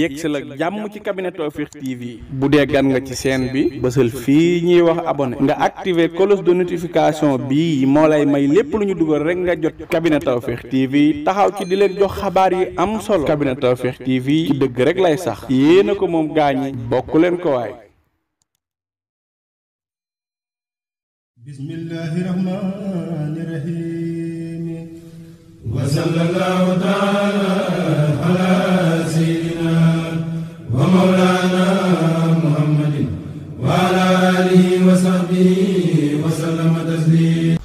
yegsil ak jàmm ci cabinet Tawfekh TV bu dee gan nga ci chaîne bi bësal fii ñuy wax abonné nga activer cloche de notification bii moo lay may lépp lu ñu dugal rek nga jot cabinet Tawfekh TV taxaw ci di leen jox xabaar yi am solo cabinet Tawfekh TV ci dëgg rek lay sax yéen a ko moom gaañi bokk leen ko waay. bismillahi rahmani rahim wa sallallahu ta'ala ala sayyidina wa mawlana muhammadin wa ala alihi wa sahbihi wa sallama taslima.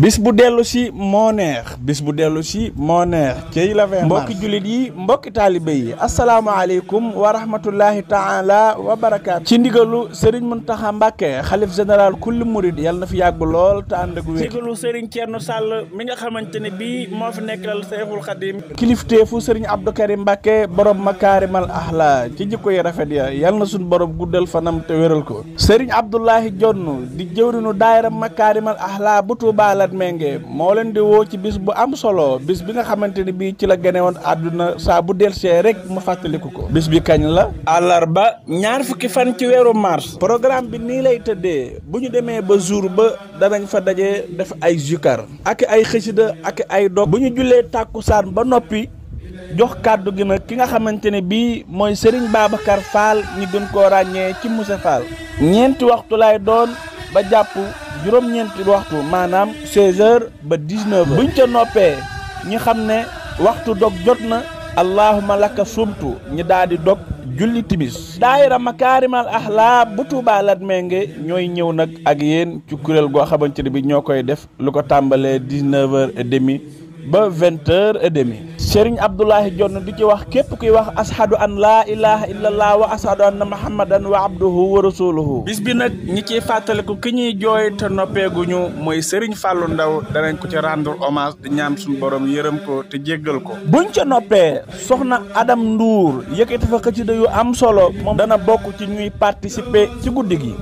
bis bu dellu si moo neex bis bu dellu si moo neex cey la fee mbokki jullit yi mbokki taalibe yi asalaamaaleykum wa rahmatullahi taala wa barakaatu ci ndigalu Serigne Mountakha Mbacké xalif général kulli murid yàlla na fi yàgg lool te ànd ak wér. ndigalu Serigne Thierno Sall mi nga xamante ne bii moo fi nekkal Seexul Xadim kilifteefu Serigne Abdou Karim Mbacké borom makaarimal axlaa ci jikko yi rafet ya yàlla na suñu borom guddal fanam te wéral ko Serigne Abdoulahi Jonn di jëwrinu daayira makaarimal axlaa bu Tuubaa Menge moo leen di woo ci bis bu am solo bis bi nga xamante ni bii ci la gane woon àdduna saa bu delsee rek ma fàttaliku ko bis bi kañ la àllarba ñaar fukki fan ci weeru mars programme bi nii lay tëddee bu ñu demee ba jour ba danañ fa daje def ay zikar ak ay xësida ak ay dog bu ñu jullee tàkkusaan ba noppi jox kàddu gi nag ki nga xamante ne bii mooy Serigne Babacar Fall ñi gën koo ràññee ci Moussa Fall ñeenti waxtu lay doon ba jàpp juróom-ñeenti waxtu maanaam 16h ba 19h buñ ca noppee ñi xam ne waxtu dog jot na allahumma laka sumtu ñi daal di dog julli timis daayira makaarimal axlaa bu Tuubaa Latmingué ñooy ñëw nag ak yéen ci kuréel goo xamante ne bi ñoo koy def lu ko tàmbalee 19h30 ba 20h30 Serigne Abdoulahi Jonn di ci wax képp kuy wax ashadu an laa ilaha illallah wa ashadu anna muhammadan wa abduhu wa rasuluhu bis bi nag ñi ciy fàttaliku ki ñuy jooy te noppeeguñu mooy Serigne Fallou Ndaw danañ ko ci rendre hommage di ñaan suñu borom yërëm ko te jéggal ko buñ ca noppee soxna Adam Ndour yëkkati fa xëcc yu am solo moom dana bokk ci ñuy participer ci guddi gi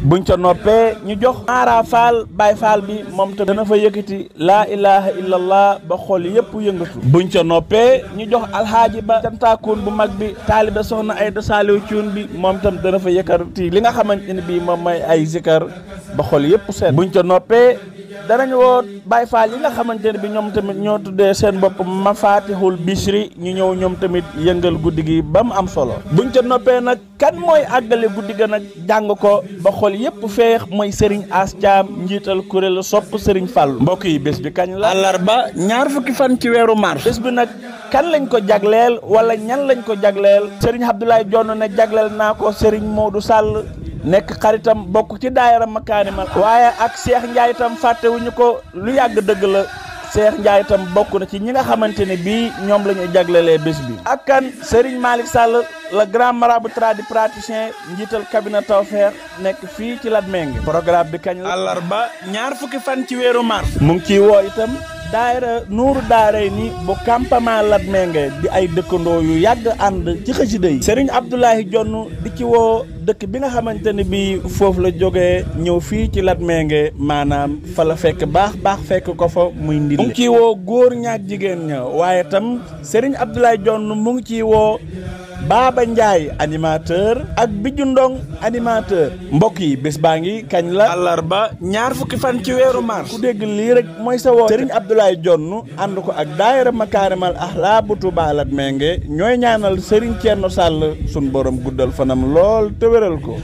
buñ ca noppee ñu jox Mara Fall Baye Fall bi moom te dana fa yëkkati laa ilaha illallah ba xol yëpp yëngatu buñ ca noppee ñu jox alxaaji ba cantaakoon bu mag bi taalibe soxna Ayda Saaliw Cuun bi moom tam dana fa yëkkati li nga xamante ne bii moom may ay zikar ba xol yëpp seet buñ ca noppee danañ woo Baye Fall yi nga xamante ne bi ñoom tamit ñoo tuddee seen bopp Mafatihul Bichri ñu ñëw ñoom tamit yëngal guddi gi ba mu am solo buñ ca noppee nag kan mooy àggale guddi ga nag jàng ko ba xol yëpp feex mooy Serigne As Thiam njiital kuréel sopp Serigne Fall mbokk yi bés bi kañ la àllarba ñaar fukki fan ci weeru mars bés bi nag kan lañ ko jagleel wala ñan lañ ko jagleel Serigne Abdoulaye Jonn ne jagleel naa ko Serigne Modou Sall nekk xaritam bokk ci daayira makaarimal waaye ak Cheikh Ndiaye itam fàttewuñu ko lu yàgg dëgg la Cheikh Ndiaye itam bokk na ci ñi nga xamante ne bii ñoom la ñu jaglelee bés bi ak kan Serigne Malick Sall le grand marabout tradipraticien njiital cabinet Tawfekh nekk fii ci Latmingué programme bi kañ la àllarba ñaar fukki fan ci weeru mars mu ngi ciy woo itam daayira nuuru daaray ni bu campement Latmingué di ay dëkkandoo yu yàgg ànd ci xasida yi Serigne Abdoulahi Jonn di ci woo dëkk bi nga xamante ne bii foofu la jógee ñëw fii ci Latmingué maanaam fa la fekk baax fekk ko fa muy ndil mu ngi ciy woo góor ñaak jigéen ña waaye tam Serigne Abdoulaye Jonn mu ngi ciy woo Baba Ndiaye animateur ak Biju Ndong animateur mbokk yi bés baa ngi kañ la àllarba ñaar fukki fan ci weeru mars ku dégg lii rek mooy sa woo Serigne Abdoulaye Jonn ànd ko ak daayira makaarimal axlaa bu Tuubaa Latmingué ñooy ñaanal Serigne Thierno Sall sun borom guddal fanam lool te wéral ko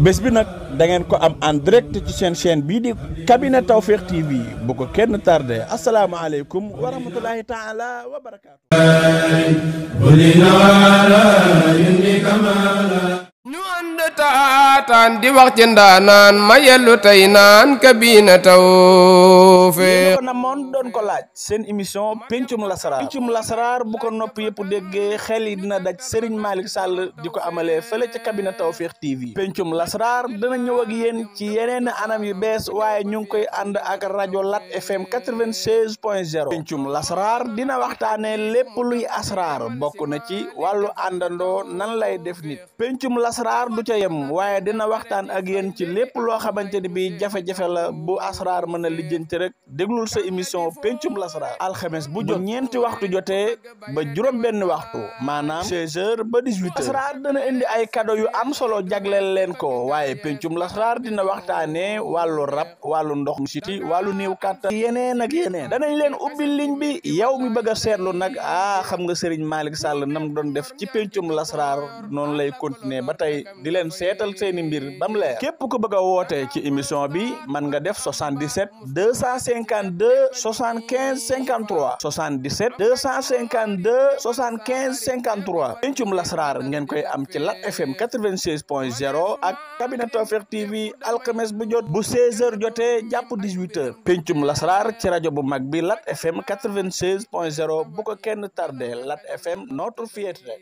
bés bi nag da ngeen ko am en direct ci seen chaîne bii di cabinet Tawfekh TV bu ko kenn tardé asalaamaaleykum wa rahmatulahi taala wa barakaatu. ñu ànd taataan di wax ci ndaanaan ma yellu tey naan kabina Tawfekh na moon doon ko laaj seen émission pencum lasaraar bu ko nopp yëpp déggee xel yi dina daj Serigne Malick Sall di ko amalee fële ca cabinet Tawfekh TV pencum lasaraar dana ñëw ak yéen ci yeneen anam yu bees waaye ñu ngi koy ànd ak rajo Lat FM 96.0 pencum lasaraar dina waxtaane lépp luy asraar bokk na ci wàllu àndandoo nan lay def nit pencum lasaraar du ca yem waaye dina dina waxtaan ak yéen ci lépp loo xamante ni bi jafe-jafe la bu asraar mën a lijjanti rek déglul sa émission pencum lasraar alxames bu jot ñeenti waxtu jotee ba juróom benn waxtu maanaam 16h ba 18h asraar dana indi ay cadeau yu am solo jagleel leen ko waaye pencum lasraar dina waxtaanee wàllu rab wàllu ndox mu siti wàllu néew kàttan yeneen ak yeneen danañ leen ubbil ligne bi yow mi bëgg a seetlu nag xam nga Serigne Malick Sall nam doon def ci pencum lasraar noonu lay continuer ba tey di leen seetal seeni mbir bam leer képp ku bëgg a woote ci émission bi man nga def 77 252 75 53 77 252 75 53 pencum lasraar ngeen koy am ci Lat FM 96.0 ak cabinet Tawfekh TV alxames bu jot bu 16h jotee jàpp 18h pencum lasraar ci rajo bu mag bi Lat FM 96.0 bu ko kenn tardé Lat FM notre fierté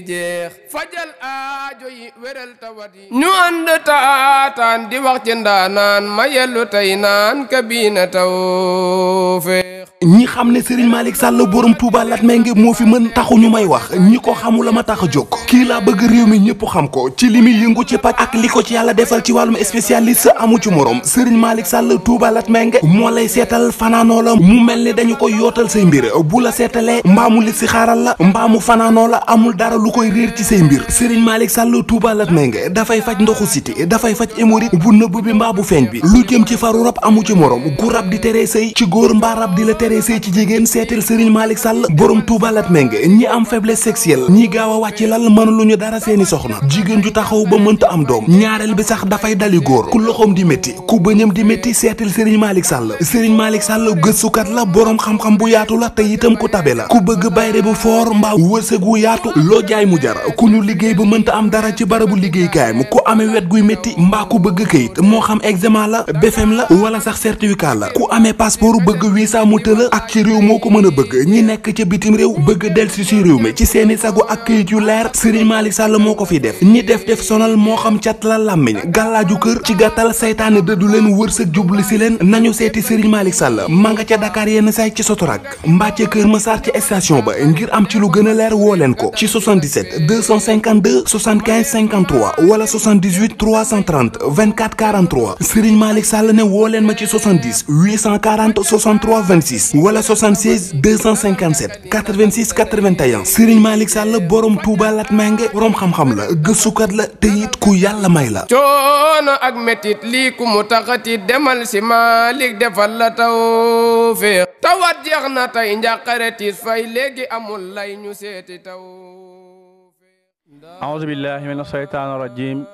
jeex fajal aajo yi wéral tawat yi ñu ànd taataan di wax ci ndaanaan ma yellu tey naan kabina Tawfekh ñi xam ne Serigne Malick Sall borom Touba Latmingué moo fi mën taxu ñu may wax ñi ko xamul la ma tax a jóg kii laa bëgg réew mi ñëpp xam ko ci li muy yëngu ci paj ak li ko ci yàlla defal ci wàllum spécialiste amu ci morom Serigne Malick Sall Touba Latmingué moo lay seetal fanaanoo la mu mel ni dañu koy yootal say mbir bu la seetalee mbaamu li si xaaral la mbaamu fanaanoo la amul dara lu koy réer ci say mbir Serigne Malick Sall Touba Latmingué dafay faj ndoxu siti dafay faj hémorroïde bu nëbb bi mbaa bu feeñ bi lu jëm ci faru rab amu ci morom gu rab di teree sëy ci góor mbaa rab di la teree sëy ci jigéen seetal Serigne Malick Sall borom Touba Latmingué ñi am faiblesse sexuelle ñi gaaw a wàcc lal mën lu ñu dara seeni soxna jigéen ju taxaw ba mënta am doom ñaareel bi sax dafay dali góor ku loxoom di métti ku bëñam di métti seetal Serigne Malick Sall Serigne Malick Sall gëstukat la borom xam-xam bu yaatu la te itam ku tabe la ku bëgg bayre bu foor mbaa wërsëg wu yaatu loo jaay mu jar ku ñu liggéey ba mënta am dara ci barabu liggéeykaayam ku amee wet guy métti mbaa ku bëgg këyit moo xam examen la BFEM la wala sax certificat la ku amee passeport bëgg visa mu tëla ak ci réew moo ko mën a bëgg ñi nekk ca bitim réew bëgg delsi ci réew mi ci seeni sagu ak këyit yu leer Serigne Malick Sall moo ko fi def ñi def sonal moo xam cat la làmmiñ gàllaaju kër ci gàttal saytaane dëddu leen wërsëg jublu si leen nañu seeti Serigne Malick Sall ma nga ca Dakar yenn say ci Sotorak mbaa ca Kër Massar ci station ba ngir am ci lu gën a leer woo leen ko ci 77 252 75 53 wala 78 330 24 43 Serigne Malick Sall ne woo leen ma ci 70 840 63 26 wala 76 257 86 81 Serigne Malick Sall borom Touba Latmingué borom xam-xam la gëstukat la te it ku yàlla may la. coono ak metit lii ku mu taxati demal si Malick defal la Tawfekh tawat jeex na tey njàqare tiis fay léegi amul lay ñu seeti Tawfekh. a'uuzu billahi mina shaytaani rajiim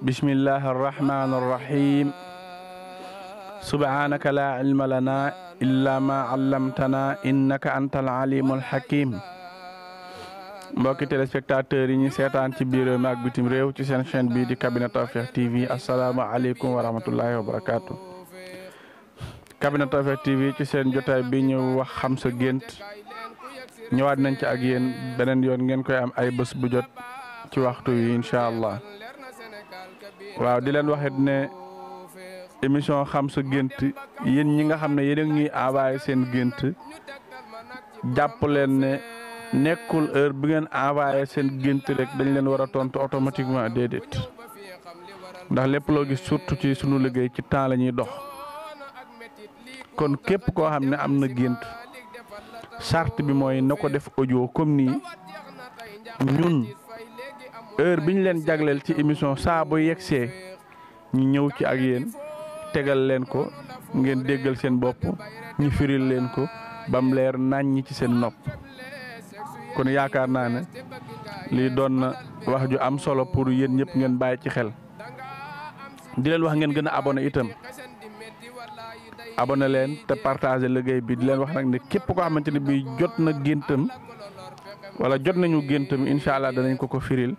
bismillahi rahmaani rahiim subhaanaka laa ilma lanaa illaa maa allamtanaa innaka antal aliimul hakiim. mbokki téléspectateurs yi ñu seetaan ci biir réew mi ak bitim réew ci seen chaîne bii di cabinet Tawfekh TV asalaamaaleykum wa rahmatullahi wa barakaatu. cabinet Tawfekh TV ci seen jotaay bi ñu wax xam sa gént ñëwaat nañ ci ak yéen beneen yoon ngeen koy am ay bés bu jot ci waxtu yi incha allah waaw di leen waxit ne émission xam sa gént yéen ñi nga xam ne yéen a ngi ñuy envoyé seen gént jàpp leen ne nekkul heure bi ngeen envoyé seen gént rek dañ leen war a tontu automatiquement déedéet ndax lépp loo gis surtout ci sunu liggéey ci temps la ñuy dox kon képp koo xam ne am na gént charte bi mooy na ko def audio comme nii ñun heure bi ñu leen jagleel ci émission saa bu yegsee ñu ñëw ci ak yéen tegal leen ko ngeen déggal seen bopp ñu firil leen ko bam leer naññ ci seen nopp. kon yaakaar naa ne lii doon na wax ju am solo pour yéen ñëpp ngeen bàyyi ci xel di leen wax ngeen gën a abonné itam abonné leen te partager liggéey bi di leen wax nag ne képp koo xamante ne bii jot na géntam wala jot nañu géntam incha allah danañ ko firil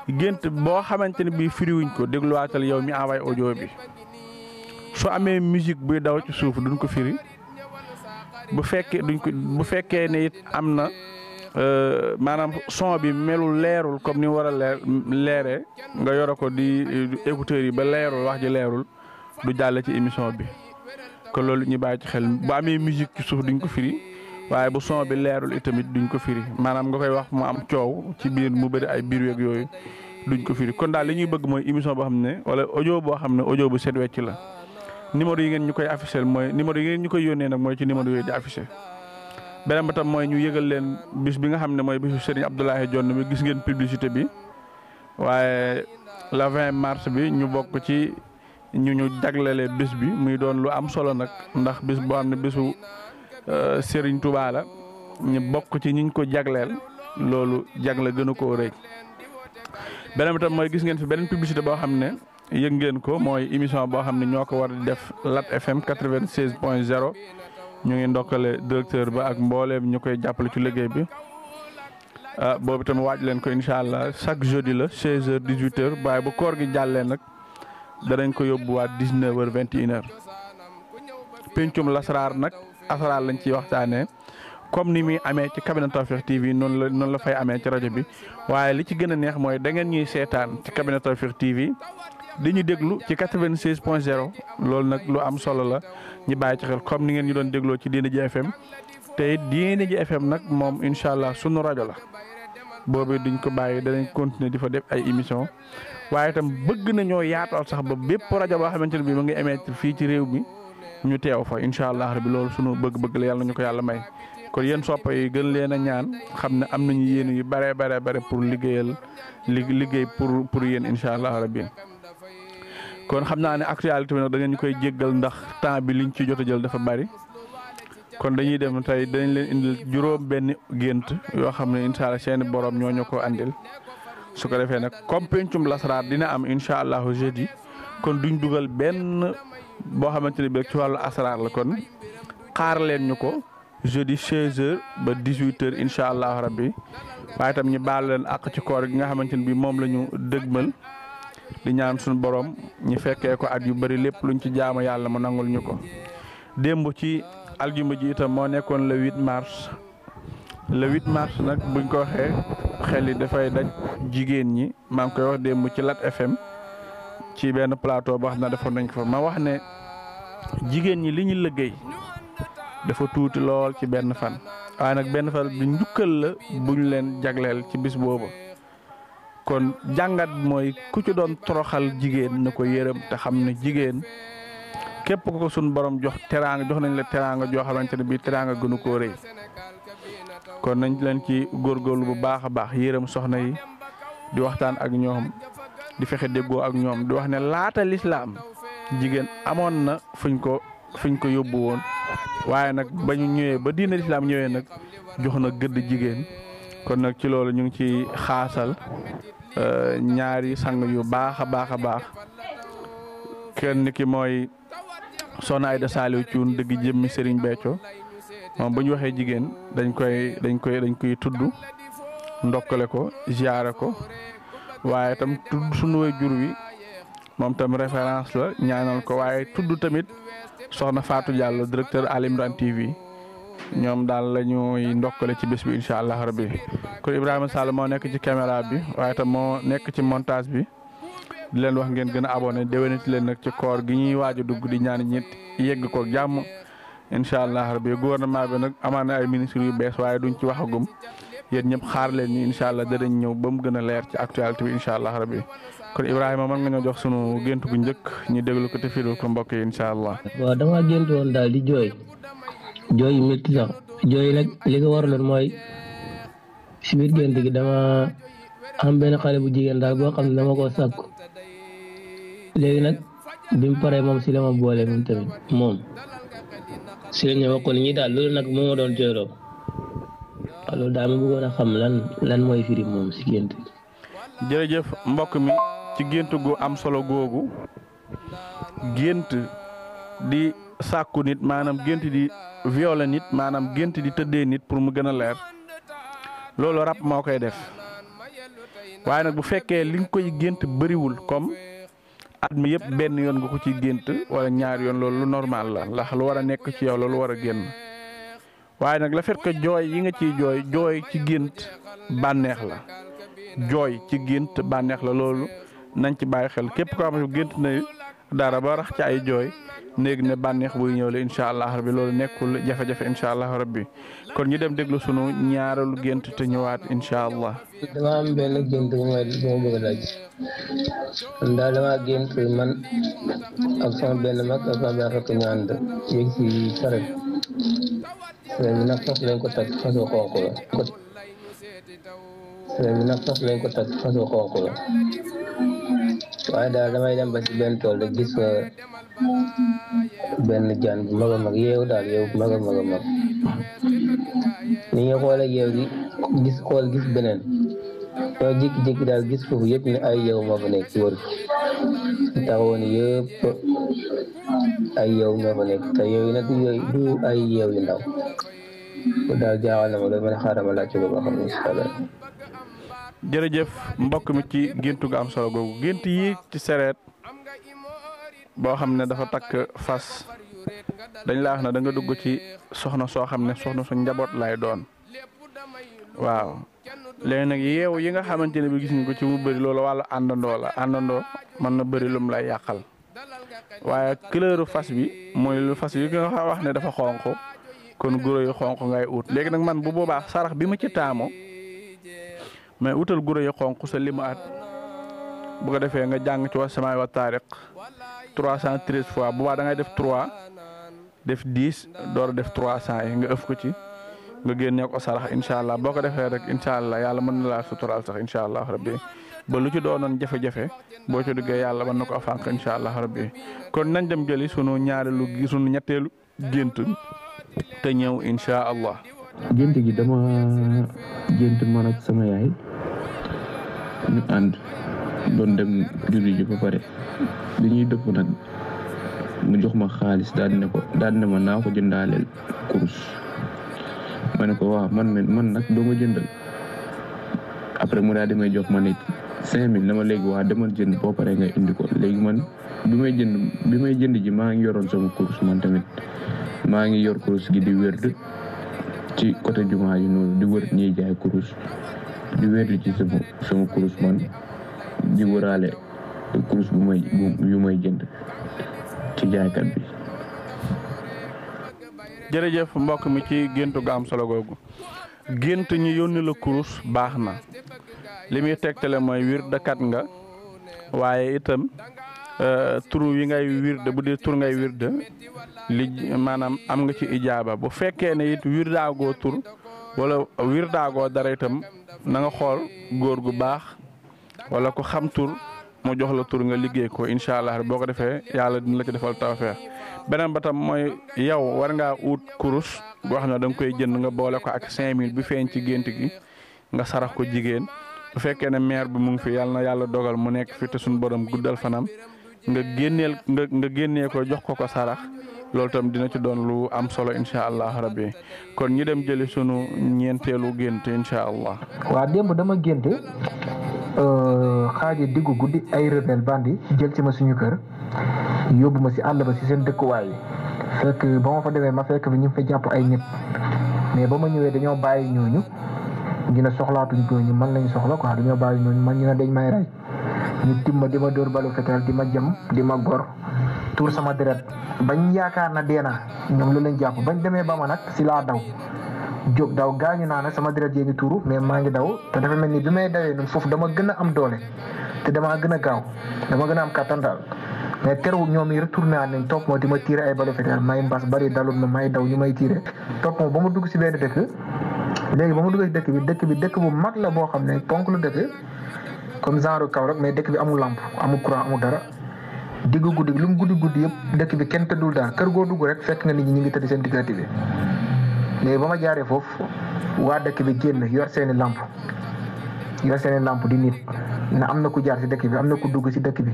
gént boo xamante ne bii firiwuñ ko dégluwaatal yow mi envoyé audio bi su amee musique buy daw ci suuf duñ ko firi bu fekkee ne it am na. maanaam son bi melul leerul comme ni war a leeree nga yore ko di écouteurs yi ba leerul wax ji leerul du jàll ci émission bi kon loolu ñu bàyyi ci xel bu amee musique ci suuf duñ ko firi waaye bu son bi leerul itamit duñ ko firi maanaam nga koy wax mu am coow ci biir mu bëri ay biir yeeg yooyu duñ ko firi kon daal li ñuy bëgg mooy émission boo xam ne wala audio boo xam ne audio bu set wecc la numéro yi ngeen ñu koy affiché mooy numéro yi ngeen ñu koy yónnee nag mooy ci numéro yooyu di affiché. beneen ba tam mooy ñu yëgal leen bis bi nga xam ne mooy bisu Serigne Abdoulaye Dione bi gis ngeen publicité bi waaye le 20 mars bi ñu bokk ci ñu jaglelee bis bi muy doon lu am solo nag ndax bis boo xam ne bisu Serigne Touba la ñu bokk ci ñiñ ko jagleel loolu jagle gën a koo rëy. beneen bi tam mooy gis ngeen fi beneen publicité boo xam ne yëg ngeen ko mooy émission boo xam ne ñoo ko war di def Lat FM 96.0 ñu ngi ndokkale directeur ba ak mbooleem ñu koy jàppale ci liggéey bi boobu tamit waaj leen ko incha allah chaque jeudi la 16h 18h waaye bu koor gi jàllee nag danañ ko yóbbuwaat 19h 21h. pencum lasaraar nag asaraar lañ ciy waxtaanee comme ni muy amee ci cabinet Tawfekh TV noonu la fay amee ci rajo bi waaye li ci gën a neex mooy da ngeen ñuy seetaan ci cabinet Tawfekh TV. di ñu déglu ci 96.0 loolu nag lu am solo la ñu bàyyi ci xel comme ni ngeen ñu doon dégloo ci Diine ji FM te it Diine ji FM nag moom incha allah sunu rajo la boobu duñ ko bàyyi danañ continuer di fa def ay émission waaye itam bëgg nañoo yaatal sax ba bépp rajo boo xamante ne bii mu ngi émettre fii ci réew mi ñu teew fa incha allah rabbi loolu sunu bëgg-bëgg la yàlla nañu ko yàlla may. kon yéen soppa yi gën leen a ñaan xam ne am nañu yéen yu bare pour liggéey pour yéen incha allah rabbi kon xam naa ne actualité bi nag da ngeen ñu koy jéggal ndax temps bi liñ ci jot a jël dafa bari kon dañuy dem tey dañ leen indil juróom benn gént yoo xam ne incha allah seeni borom ñoo ñu ko andil su ko defee nag comme pencum lasaraar dina am incha allahu jeudi kon duñ dugal benn boo xamante ne bi rek ci wàllu asaraar la kon xaar leen ñu ko jeudi 16h ba 18h incha allahu rabbi waaye itam ñu baal leen àq ci koor gi nga xamante ne bi moom la ñu dëgmal di ñaan suñu borom ñu fekkee ko at yu bari lépp luñ ci jaamu yàlla mu nangul ñu ko. démb ci aljuma ji itam moo nekkoon le 8 mars le 8 mars nag buñ ko waxee xel yi dafay daj jigéen ñi maa ngi koy wax démb ci Lat FM ci benn plateau boo xam ne defoon nañ ko fa ma wax ne jigéen ñi li ñu liggéey dafa tuuti lool ci benn fan waaye nag benn fan bi njukkal la buñ leen jagleel ci bis boobu. kon jàngat mooy ku ci doon toroxal jigéen na ko yërëm te xam ne jigéen képp ko suñ borom jox teraanga jox nañ la teraanga joo xamante ne bii teraanga gënu koo rëy kon nañ leen ci góorgóorlu bu baax a baax yërëm soxna yi di waxtaan ak ñoom di fexe déggoo ak ñoom di wax ne laata lislaam jigéen amoon na fuñ ko yóbbu woon waaye nag ba ñu ñëwee ba diina lislaam ñëwee nag jox na gëdd jigéen kon nag ci loolu ñu ngi ci xaasal ñaari sang yu baax a baax kenn ki mooy Soxna Aïda Saliou Thioune dëgg jëmmi Serigne Béthio moom bu ñu waxee jigéen dañ koy tudd ndokkale ko ziyaare ko waaye tam tudd sunu waajur wi moom tam référence la ñaanal ko waaye tudd tamit Soxna Fatou Diallo directeur Ali Imran TV ñoom daal la ñuy ndokkale ci bés bi incha allah rabbi kon Ibrahima Sall moo nekk ci caméra bi waaye tam moo nekk ci montage bi di leen wax ngeen gën a abonné déwénati leen nag ci koor gi ñuy waaj a dugg di ñaan ñett yegg ko jàmm incha allah rabbi gouvernement bi nag amaan na ay ministres yu bees waaye duñ ci waxagum yéen ñëpp xaar leen ni incha allah danañ ñëw ba mu gën a leer ci actualité bi incha allah rabbi kon Ibrahima mën nga ñoo jox sunu gént gu njëkk ñu déglu ko te firil ko mbokk yi incha allah. waaw damaa gént woon daal di jooy yu métti sax jooy nag li ko waraloon mooy si biir gént gi dama am benn xale bu jigéen daal boo xam ne dama koo sàkku léegi nag bi mu paree moom si la ma boole moom tamit moom si la ñu wax ko ni ñi daal loolu nag moo ma doon jooyloo waaw loolu daal ma bëggoon a xam lan mooy firi moom si gént gi. jërëjëf mbokk mi ci gént gu am solo googu gént di sàkku nit maanaam gént di violer nit maanaam gént di tëddee nit pour mu gën a leer loolu rab moo koy def waaye nag bu fekkee li nga koy gént bëriwul comme at mi yëpp benn yoon nga ko ci gént wala ñaar yoon loolu lu normal la ndax lu war a nekk ci yow loolu war a génn waaye nag la fait que jooy yi nga ciy jooy ci gént bànneex la jooy ci gént bànneex la loolu nañ ci bàyyi xel képp koo xam ne gént na dara ba rax ci ay jooy néeg ne bànneex buy ñëw la incha allah rabbi loolu nekkul jafe-jafe incha allah rabbi kon ñu dem déglu sunu ñaareelu gént te ñëwaat incha allah. dama am benn gént bu ma bëgg a laaj man daal dama gént man ak sama benn mag ak sama benn rakk ñu ànd yéeg si saret sëriñ bi nag fas lañ ko teg fas bu xonq la sëriñ bi nag fas lañ ko teg fas bu xonq la waaye daal damay dem ba si benn tool rek gis fa benn jaan bu mag a mag yeewu daal yeewu bu mag a mag a mag ni nga xoolee yeew gi gis beneen ñoo jékki-jékki daal gis foofu yëpp ne ay yeew moo fa nekk ci wër taxawoon yëpp ay yeew ñoo fa nekk te yooyu nag du ay yeew yu ndaw daal jaaxal na ma loolu man xaaral ma laajte ko ba xam ne incha allah. jërëjëf mbokk mi ci géntu gu am solo googu gént yi ci sereet boo xam ne dafa takk fas dañ la wax ne da nga dugg ci soxna soo xam ne soxna su njaboot lay doon waaw léegi nag yeew yi nga xamante ne bi gis nga ko ci mu bëri loolu wàllu àndandoo la àndandoo mën na bëri lum lay yàqal waaye couleur fas bi mooy lu fas yi nga wax ne dafa xonq kon guro yu xonq ngay ut léegi nag man bu boobaa sarax bi ma ci taamu mais utal guro yu xonq sa limu at bu ko defee nga jàng ci wa samaay wa taariq 313 fois bu baax da ngay def 3 def 10 door a def 300 yi nga ëf ko ci nga génnee ko sarax incha allah boo ko defee rek incha allah yàlla mën na laa suturaal sax incha allah rabbi ba lu ci doonoon jafe-jafe boo ci duggee yàlla mën na ko fànq incha allah rabbi kon nañ dem jëli sunu ñetteelu gént te ñëw incha allah. gént gi dama gént man ak sama yaay ñu ànd doon dem julli ji ba pare bi ñuy dëpp nag mu jox ma xaalis daal ne ma naa ko jëndaaleel kurus ma ne ko waaw man nag doo ma jëndal après mu daal di may jox ma ne 5000 dama léegi waa demal jënd boo paree nga indi ko léegi man bi may jënd ji maa ngi yoroon sama kurus man tamit maa ngi yor kurus gi di wérd ci côté jumaa yi noonu di wër ñiy jaay kurus di wérd ci sama kurus man di wëraale kurus yu may jënd ci jaaykat bi. jërëjëf mbokk mi ci géntu gu am solo googu gént ñu yónni la kurus baax na li muy tegtale mooy wirdakat nga waaye itam turu yi ngay wirde bu dee tur ngay wirde li maanaam am nga ci ijaaba bu fekkee ne it wirdaagoo tur wala wirdaagoo dara itam na nga xool góor gu baax wala ko xam tur mu jox la tur nga liggéey ko incha allah boo ko defee yàlla dina la ci defal tawfeex beneen ba tam mooy yow war ngaa ut kurus boo xam ne da nga koy jënd nga boole ko ak 5000 bi feeñ ci gént gi nga sarax ko jigéen bu fekkee ne maire bi mu ngi fi yàlla na yàlla dogal mu nekk fi te suñu borom guddal fanam nga génnee ko jox ko sarax loolu tam dina ci doon lu am solo incha allah rabbi kon ñu dem jëli sunu ñeenteelu gént incha allah. waa démb dama gént xaaji diggu guddi ay rebelle bandi jël ci ma suñu kër yóbbu ma si àll ba si seen dëkkuwaay fekk ba ma fa demee ma fekk bi ñu fa jàpp ay nit mais ba ma ñëwee dañoo bàyyi ñooñu ñu ne soxlaatuñ ñooñu man lañ soxla quoi dañoo bàyyi ñooñu man ñu ne dañ may rey ñu timma di ma dóor balu fetal di ma jëm di ma gor tuur sama deret bañ yaakaar na dee naa ñoom lu lañ jàpp bañ demee ba ma nag si laa daw jóg daw gaañu naa nag sama deret yee ngi tuuru mais maa ngi daw te dafa mel ni bi may dawee noonu foofu dama gën a am doole te dama gën a gaaw dama gën a am kattan daal mais terewul ñoom yi retourné nañ topp moo di ma tiire ay balu fetal may mbas bari dalul ma may daw ñu may tiire topp moo ba ma dugg si benn dëkk léegi ba ma dugg si dëkk bu mag la boo xam ne ponk lu dëkk comme genre kaw rek mais dëkk bi amul lampe amul courant amul dara diggu guddi lu mu guddi yëpp dëkk bi kenn tëddul daal kër goo dugg rek fekk nga nit ñi ñu ngi tëdd seen diggante bi léegi ba ma jaaree foofu waa dëkk bi génn yor seeni lampe di nit na am na ku jaar si dëkk bi am na ku dugg si dëkk bi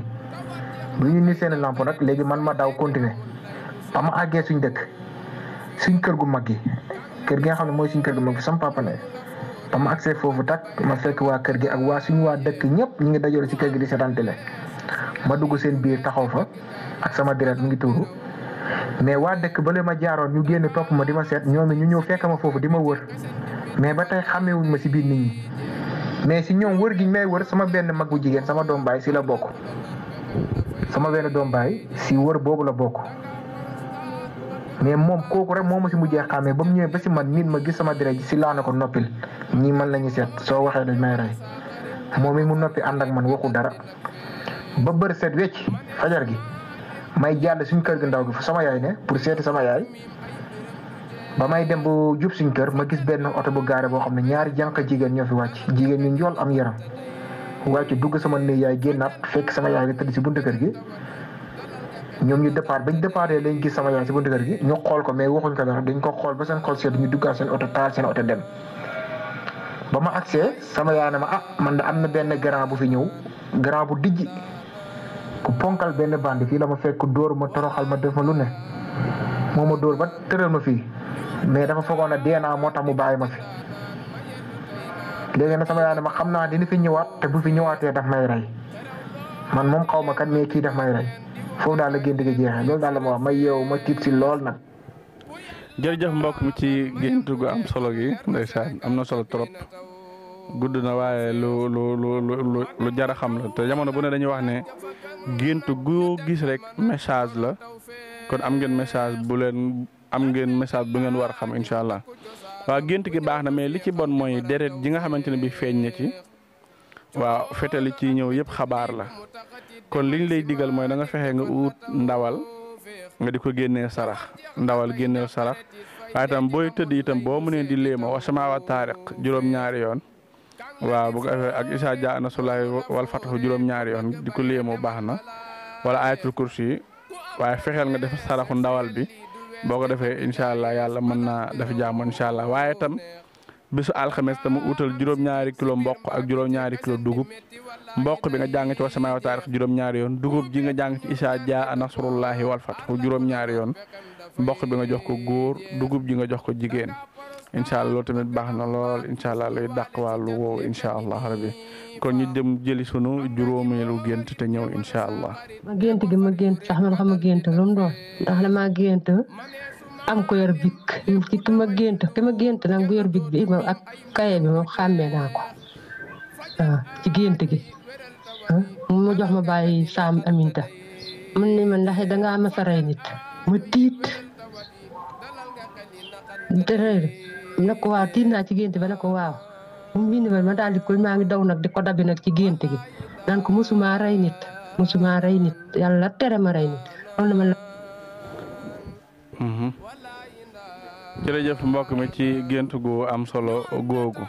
bu ñu nit seeni lampe nag léegi man ma daw continuer ba ma àggee suñ dëkk suñ kër gu mag gi kër gi nga xam ne mooy suñ kër gu mag gi sama papa ne ba ma agsee foofu tak ma fekk waa kër gi ak waa suñu waa dëkk ñëpp ñu ngi dajale si kër gi di seetaan télé ma dugg seen biir taxaw fa ak sama deret mu ngi tuuru mais waa dëkk ba le ma jaaroon ñu génn topp ma di ma seet ñoom ñu ñëw fekk ma foofu di ma wër mais ba tey xàmmewuñ ma si biir nit ñi mais si ñoom wër gi may wër sama benn mag bu jigéen sama doom baay si la bokk sama benn doom baay si wër boobu la bokk mais moom kooku rek moo ma si mujjee xàmmee ba mu ñëwee ba si man nit ma gis sama deret si laa ne ko noppil ñii man la ñu seet soo waxee dañ may rey moom it mu noppi ànd ak man waxu dara ba bër set wecc fajar gi may jàll suñ kër gi ndaw gi fa sama yaay ne pour seeti sama yaay ba may dem bu jub suñ kër ma gis benn oto bu gaare boo xam ne ñaari jànq jigéen ñoo fi wàcc jigéen ñu njool am yaram wàcc dugg sama néeg yaay génnaat fekk sama yaay nga tëdd si buntu kër gi ñoom ñu départ bañ départee lañ gis sama yaay si buntu kër gi ñu xool ko mais waxuñ ko dara dañ ko xool ba seen xool seet ñu duggaat seen oto taal seen oto dem ba ma agsee sama yaay ne ma man de am na benn grand bu fi ñëw grand bu dijji ku ponkal benn bandi fii la ma fekk dóor ma toroxal ma def ma lu ne moo ma dóor ba tëral ma fii mais dafa foogoon ne dee naa moo tax mu bàyyi ma fi léegi nag sama yaay ne ma xam naa dina fi ñëwaat te bu fi ñëwaatee daf may rey man moom xaw ma kat mais kii daf may rey foofu daal la gént gi jeexee loolu daal la ma wax ma yeewu ma tiit si lool nag. jërëjëf mbokk mi ci gént gu am solo gi ndeysaan am na solo trop gudd na waaye lu jar a xam la te jamono bu ne dañuy wax ne gént gu gis rek message la kon am ngeen message bu ngeen war a xam incha allah waaw gént gi baax na mais li ci bon mooy deret ji nga xamante ne bi feeñ na ci waaw fetali ci ñëw yëpp xabaar la kon liñ lay digal mooy da nga fexe nga ut ndawal nga di ko génnee sarax ndawal génneel sarax waaye itam booy tëdd itam boo mënee di léema wa samaawa taariq juróom-ñaari yoon waaw bu ko defee ak isa jaa nasrullaahi wal fathu juróom-ñaari yoon di ko léemoo baax na wala ayatul kursi yi waaye fexeel nga def saraxu ndawal bi boo ko defee incha allah yàlla mën naa def jàmm incha allah waaye itam bisu alxames tam utal juróom-ñaari kilo mboq ak juróom-ñaari kilo dugub mboq bi nga jàng ci wa samaawa taariq juróom-ñaari yoon dugub ji nga jàng ci isa jaa nasrullaahi wal fathu juróom-ñaari yoon mboq bi nga jox ko góor dugub ji nga jox ko jigéen incha allah loolu tamit baax na lool incha allah lay dàq wàllu woowu incha allah rabbi kon ñu dem jëli sunu juróomeelu gént te ñëw incha allah. ma gént gi ma gént sax man xam ma gént lu mu doon ndax damaa gént am ko yor bik ci ki ma gént nag bu yor bik bi moom ak kaye bi moom xàmmee naa ko waaw ci gént gi mu jox ma bàyyi Saam Aminta mun ni ma ndax dangaa mas a rey nit ma tiit ne ko waaw tiit naa ci gént ba ne ko waaw mu bind ma daal di ko maa ngi daw nag di ko dabi nag ci gént gi naan ko musuma rey nit yàlla tere ma rey nit loolu ma la. jërëjëf mbokk mi ci gént gu am solo googu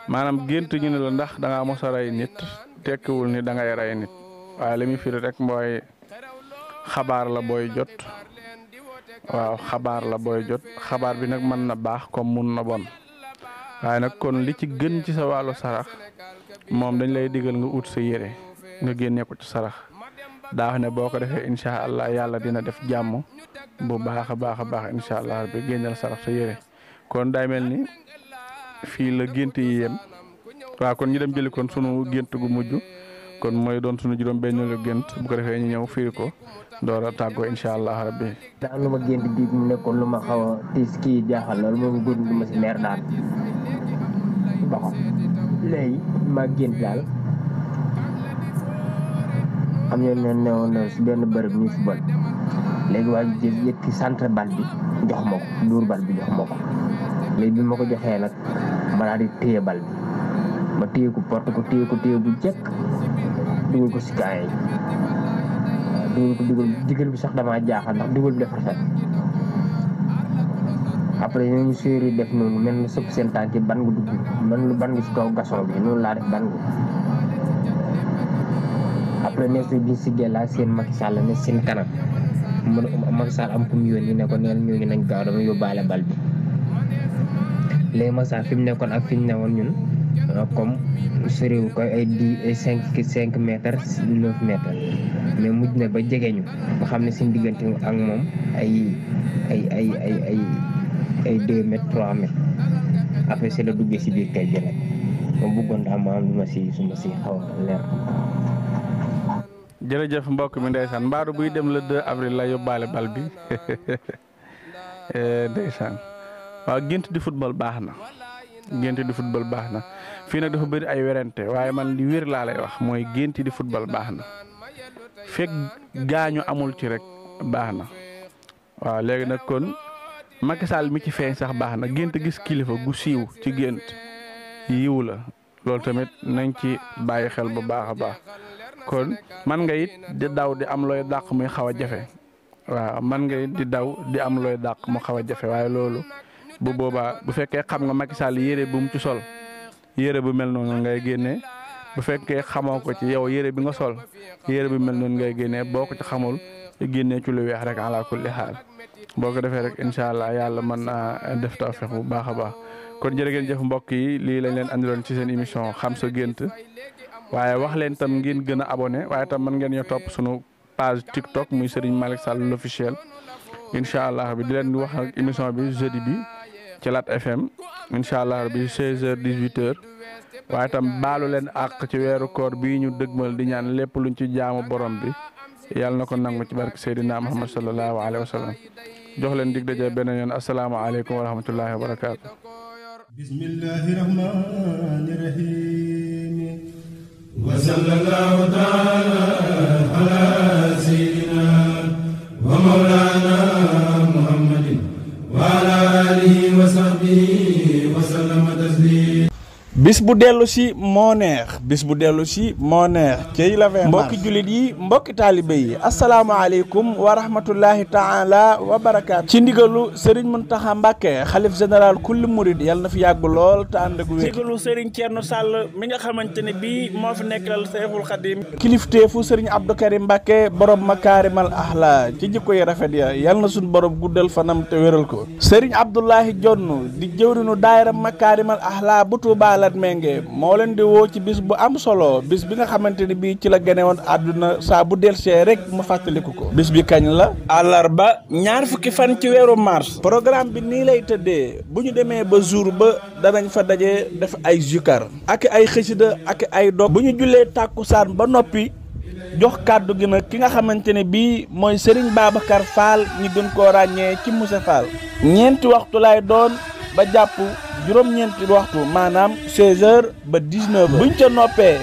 maanaam gént ñu ne la ndax da ngaa mos a rey nit tekkiwul ni da ngay rey nit waaye li muy firi rek mooy xabaar la booy jot. waaw xabaar la booy jot xabaar bi nag mën na baax comme mun na bon waaye nag kon li ci gën ci sa wàllu sarax moom dañ lay digal nga ut sa yére nga génne ko ci sarax daa wax ne boo ko defee incha allah yàlla dina def jàmm bu baax a baax incha allah bi génneel sarax sa yére kon day mel ni fii la gént yi yem waaw kon ñu dem jëli kon sunu gént gu mujj kon mooy doon sunu juróom-benneelu gént bu ko defee ñu ñëw firi ko door a tàggoo incha allah rabbi. daa am lu ma gént bi mu nekkoon lu ma xaw a tiis kii jaaxal loolu moom góor du ma si leer daal doxal léegi ma gént daal am na ne woon si benn bërëb ñu si bon léegi waa ji yëkki centre bal bi jox ma ko duur bal bi jox ma ko léegi bi ma ko joxee nag ma daal di téye bal bi ma téye ko porte ko téye bu jekk dugal ko si kaay dugal digal bi sax damaa jaaxal ndax dugal bi dafa rafet après ñooñu séeri def noonu mel na sëpp seen tànk ban gu dugg man lu ban gu si kaw gason bi noonu laa def ban gu après nees bi si gellaa seen Macky Sall ne seen kanam Macky Sall am fu mu yónni ne ko neel ñooñu nañ gaaw dama yóbbaale bal bi léegi Macky Sall fi mu nekkoon ak fi ñu newoon ñun comme soriwul koy ay 5 mètres 9 mètres mais mujj na ba jege ñu nga xam ne suñu diggante ak moom ay 2 mètres 3 mètres après c'est la duggee si biir kay bi rek ma bëggoon daa ma am lu ma si xaw a leer. jërëjëf mbokk mi ndeysaan mbaadu buy dem le 2 avril la yóbbaale bal bi ndeysaan waaw gént di football baax na fii nag dafa bëri ay werante waaye man li wér laa lay wax mooy gént di football baax na fekk gaañu amul ci rek baax na waaw. léegi nag kon Macky Sall mi ci feeñ sax baax na gént gis kilifa gu siiw ci gént yiw la loolu tamit nañ ci bàyyi xel bu baax a baax. kon man nga it di daw di am looy dàq muy xaw a jafe waaw man nga it di daw di am looy dàq mu xaw a jafe waaye loolu bu boobaa bu fekkee xam nga Macky Sall yére bu mu ci sol yére bu mel noonu ngay génnee bu fekkee xamoo ko ci yow yére bi nga sol yére bu mel noonu ngay génnee boo ko ci xamul génnee ci lu weex rek ala kulli xaal boo ko defee rek incha allah yàlla mën naa def tawfeex bu baax a baax. kon jërë ngeen jëf mbokk yi lii lañ leen andiloon ci seen émission xam sa gént waaye wax leen tam ngeen gën a abonné waaye tam mën ngeen ñoo topp sunu page TikTok muy Serigne Malick Sall l'officiel incha allah bi di leen wax ak émission bi jeudi bi ci Lat FM incha allah bi 16h 18h waaye tam baalu leen àq ci weeru koor bii ñu dëgmal di ñaan lépp luñ ci jaamu borom bi yàlla na ko nangu ci barke Seydina Muhammad sallallahu alayhi wa sallam jox leen dig daje beneen yoon asalaamaaleykum wa rahmatullahi wa barakaatu. bismillahi rahmani rahim wa sallallahu ta'ala ala sayyidina wa mawlana muhammadin wa ala alihi wa sahbihi wa sallama taslima. bis bu dellu si moo neex bis bu dellu si moo neex cey la fin mbokki jullit yi mbokki taalibe yi asalaamaaleykum wa rahmatullahi taala wa barakaatu ci ndigalu Serigne Mountakha Mbacké xalif général kulli murid yàlla na fi yàgg lool te ànd ak wér. ndigalu Serigne Thierno Sall mi nga xamante ne bii moo fi nekkal Seexul Xadim kilifteefu Serigne Abdou Karim Mbacké borom makaarimal axlaa ci jikko yi rafet ya yàlla na suñu borom guddal fanam te wéral ko Serigne Abdoulahi Jonn di jëwrinu daayira makaarimal axlaa bu Tuubaa Menge moo leen di woo ci bis bu am solo bis bi nga xamante ni bii ci la gane woon àdduna saa bu delsee rek mu fàttaliku ko bis bi kañ la àllarba 2 fukki fan ci weeru mars programme bi nii lay tëddee bu ñu demee ba jour ba danañ fa daje def ay zikar ak ay xësida ak ay dog bu ñu jullee tàkkusaan ba noppi jox kàddu gi nag ki nga xamante ne bii mooy Serigne Babacar Fall ñu gën koo ràññee ci Moussa Fall 4 waxtu lay doon ba jàpp juróom-ñeenti waxtu maanaam 16h ba 19h buñ ca noppee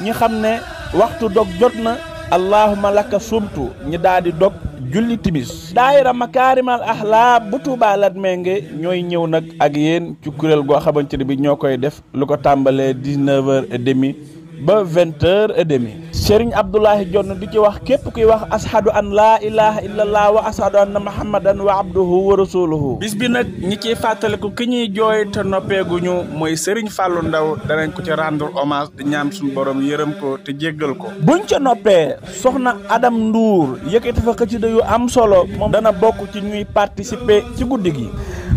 ñi xam ne waxtu dog jot na allahumma laka sumtu ñi daal di dog julli timis daayira makaarimal axlaa bu Tuubaa Lat Menge ñooy ñëw nag ak yéen ci kuréel goo xamante ne bi ñoo koy def lu ko tàmbalee 19h30 ba 20h30 Serigne Abdoulahi Jonn di ci wax képp kuy wax ashadu an laa ilaha illallah wa ashadu anna muhammadan wa abduhu wa rasuluhu bis bi nag ñi ciy fàttaliku ki ñuy jooy te noppeeguñu mooy Serigne Fallou Ndaw danañ ko ci rendre hommage di ñaan suñu borom yërëm ko te jéggal ko buñ ca noppee soxna Adam Ndour yëkkati fa xëcc yu am solo moom dana bokk ci ñuy participer ci guddi gi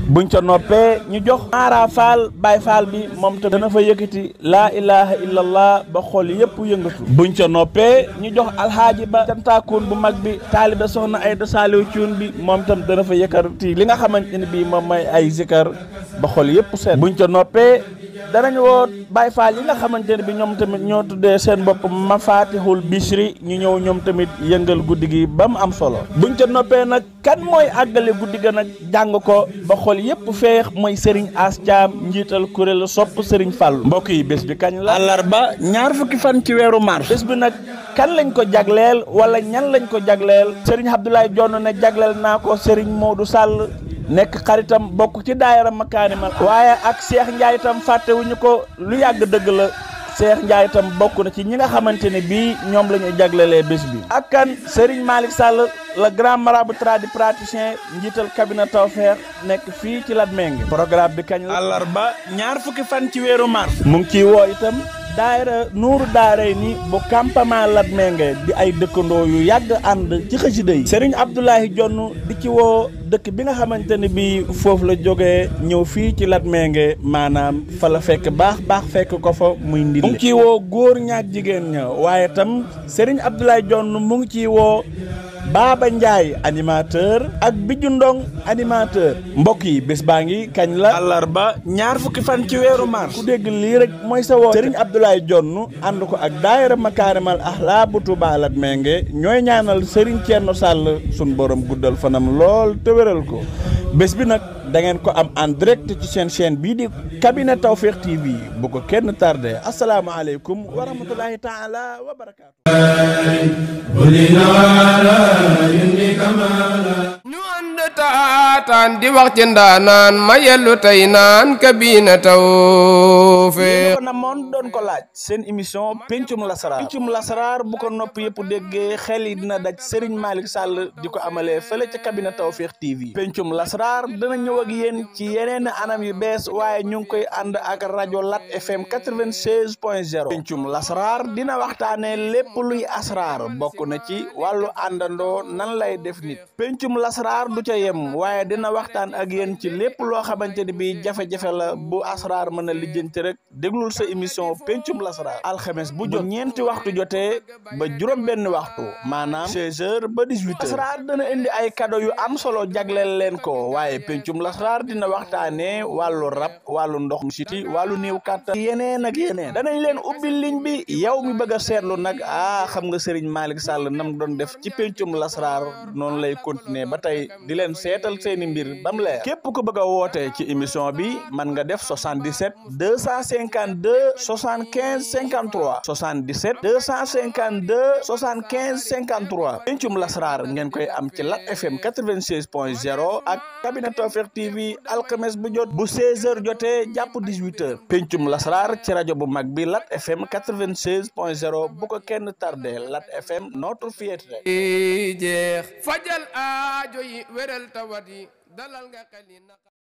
buñ ca noppee ñu jox Mara Fall Baye Fall bi moom te dana fa yëkkati laa ilaha illallah ba xol yëpp yëngatu buñ ca noppee ñu jox alxaaji ba cantaakoon bu mag bi taalibe soxna Ayda Saaliw Cuun bi moom tam dana fa yëkkati li nga xamante ne bii moom mooy ay zikar ba xol yëpp seet buñ ca noppee danañ woo Baye Fall yi nga xamante ne bi ñoom tamit ñoo tuddee seen bopp Mafatihul Bichri ñu ñëw ñoom tamit yëngal guddi gi ba mu am solo buñ ca noppee nag kan mooy àggale guddi ga nag jàng ko ba xol yëpp feex mooy Serigne As Thiam njiital kuréel sopp Serigne Fall mbokk yi bés bi kañ la àllarba 2 fukki fan ci weeru mars bés bi nag kan lañ ko jagleel wala ñan lañ ko jagleel Serigne Abdoulaye Jonn ne jagleel naa ko Serigne Modou Sall nekk xaritam bokk ci daayira makaarimal waaye ak Cheikh Ndiaye itam fàttewuñu ko lu yàgg dëgg la Cheikh Ndiaye itam bokk na ci ñi nga xamante ne bii ñoom la ñu jaglelee bés bi ak kan Serigne Malick Sall le grand marabout tradipraticien njiital cabinet Tawfekh nekk fii ci Lat Menge programme bi kañ la àllarba 2 fukki fan ci weeru mars mu ngi ciy woo itam daayira nuuru daaray ni bu campement Lat Menge di ay dëkkandoo yu yàgg ànd ci xasida yi Serigne Abdoulahi Jonn di ci woo dëkk bi nga xamante ne bii foofu la jógee ñëw fii ci Lat Menge maanaam fa la fekk baax fekk ko fa muy ndil mu ngi ciy woo góor ñaak jigéen ña waaye tam Serigne Abdoulaye Jonn mu ngi ciy woo Baba Ndiaye animateur ak Biju Ndong animateur mbokk yi bés baa ngi kañ la àllarba 2 fukki fan ci weeru mars ku dégg lii rek mooy sa woo Serigne Abdoulaye Jonn ànd ko ak daayira makaarimal axlaa bu Tuubaa Lat Menge ñooy ñaanal Serigne Thierno Sall sun borom guddal fanam lool te wéral ko bés bi nag da ngeen ko am en direct ci seen chaîne bii di cabinet Tawfekh TV bu ko kenn tardé asalaamaaleykum wa rahmatulahi taala wa barakaatu. ñu ànd taataan di wax ci ndaanaan ma yellu tey naan Kabina Tawfekh. ko na moon doon ko laaj seen émission pencum lasaraar bu ko nopp yëpp déggee xel yi dina daj Serigne Malick Sall di ko amalee fële ca cabinet Tawfekh TV pencum lasaraar dana ñëw ak yéen ci yeneen anam yu bees waaye ñu ngi koy ànd ak rajo Lat FM 96.0 pencum lasaraar dina waxtaane lépp luy asraar bokk na ci wàllu àndandoo nan lay def nit pencum lasaraar du ca yem waaye dina waxtaan ak yéen ci lépp loo xamante ni bi jafe-jafe la bu asraar mën a lijjanti rek déglul sa émission pencum lasaraar alxames bu jot ñeenti waxtu jotee ba juróom benn waxtu maanaam 16h ba 18h asraar dana indi ay cadeau yu am solo jagleel leen ko waaye pencum lasaraar dina waxtaane wàllu rab wàllu ndox mu siti wàllu néew kàttan yeneen ak yeneen danañ leen ubbi ligne bi yow mi bëgg a seetlu nag xam nga Serigne Malick Sall nam doon def ci pencum lasaraar noonu lay continuer ba tey di leen seetal seeni mbir bam leer képp ku bëgg a woote ci émission bi man nga def 77 252 75 53 77 252 75 53 pencum lasaraar ngeen koy am ci Lat FM 96.0 ak cabinet Tawfekh TV alxames bu jot bu 16h jotee jàpp 18h pencum lasaraar ci rajo bu mag bi Lat FM 96.0 bu ko kenn tardé Lat FM notre fierté jeex fajal aajo yi wéral tawat yi dalal nga xel yi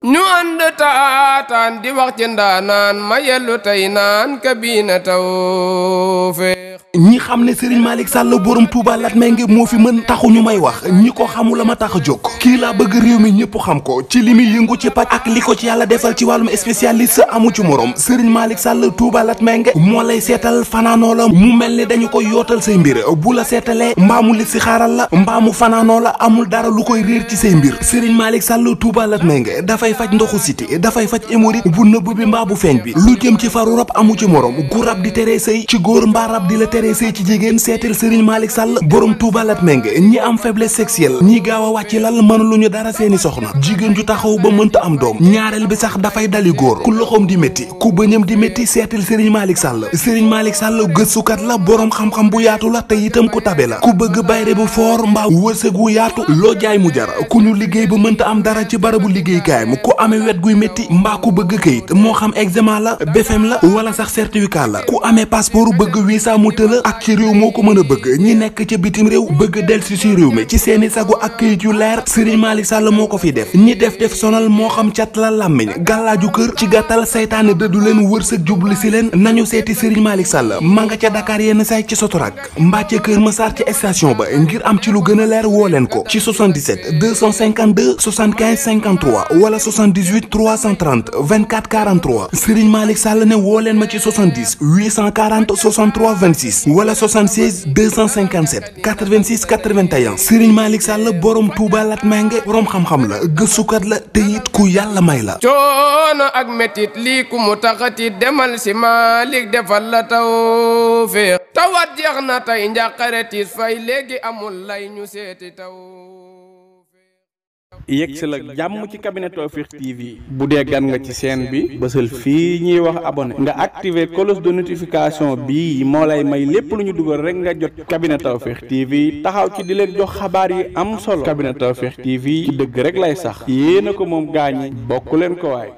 ñu ànd taataan di wax ci ndaanaan ma yellu tey naan Kabina Tawfekh. ñi xam ne Serigne Malick Sall borom Touba Latmingué moo fi mën taxu ñu may wax ñi ko xamul la ma tax a jóg kii laa bëgg réew mi ñëpp xam ko ci li muy yëngu ci paj ak li ko ci yàlla defal ci wàllum spécialiste amu ci morom Serigne Malick Sall Touba Latmingué moo lay seetal fanaanoo la mu mel ni dañu koy yootal say mbir bu la seetalee mbaamu li si xaaral la mbaamu fanaanoo la amul dara lu koy réer ci say mbir Serigne Malick Sall Touba Latmingué dafay faj ndoxu siti dafay faj hémorroïde bu nëbb bi mbaa bu feeñ bi lu jëm ci faru rab amu ci morom gu rab di teree sëy ci góor mbaa rab di la teree sëy ci jigéen seetal Serigne Malick Sall borom Touba Latmingué ñi am faiblesse sexuelle ñi gaaw a wàcc lal mënuluñu dara seeni soxna jigéen ju taxaw ba mënta am doom ñaareel bi sax dafay dali góor ku loxoom di métti ku bëñam di métti seetal Serigne Malick Sall Serigne Malick Sall gëstukat la borom xam-xam bu yaatu la te itam ku tabe la ku bëgg bayre bu foor mbaa wërsëg wu yaatu loo jaay mu jar ku ñu liggéey ba mënta am dara ci barabu liggéeykaayam ku amee wet guy métti mbaa ku bëgg këyit moo xam examen la BFEM la wala sax certificat la ku amee passeport bëgg visa mu tëla ak ci réew moo ko mën a bëgg ñi nekk ca bitim réew bëgg delsi si réew mi ci seeni sagu ak këyit yu leer Serigne Malick Sall moo ko fi def ñi def sonal moo xam cat la làmmiñ gàllaaju kër ci gàttal saytaane dëddu leen wërsëg jublu si leen nañu seeti Serigne Malick Sall ma nga ca Dakar yenn say ci Sotorak mbaa ca Kër Massar ci station ba ngir am ci lu gën a leer woo leen ko ci 77 252 75 53 wala 78 330 24 43 Serigne Malick Sall ne woo leen ma ci 70 840 63 26 wala 76 257 86 81 Serigne Malick Sall borom Touba Latmingué borom xam-xam la gëstukat la te it ku yàlla may la. coono ak metit lii ku mu taxati demal si Malick defal la Tawfekh tawat jeex na tey njàqare tiis fay léegi amul lay ñu seeti yegg si la jàmm ci cabinet Tawfekh TV bu dee gan nga ci chaîne bi bësal fii ñuy wax abonné nga activer cloche de notification bi moo lay may lépp lu ñu dugal rek nga jot cabinet Tawfekh TV taxaw ci di leen jox xabaar yi am solo cabinet Tawfekh TV ci dëgg rek lay sax yéena ko moom gaañi bokk leen ko waay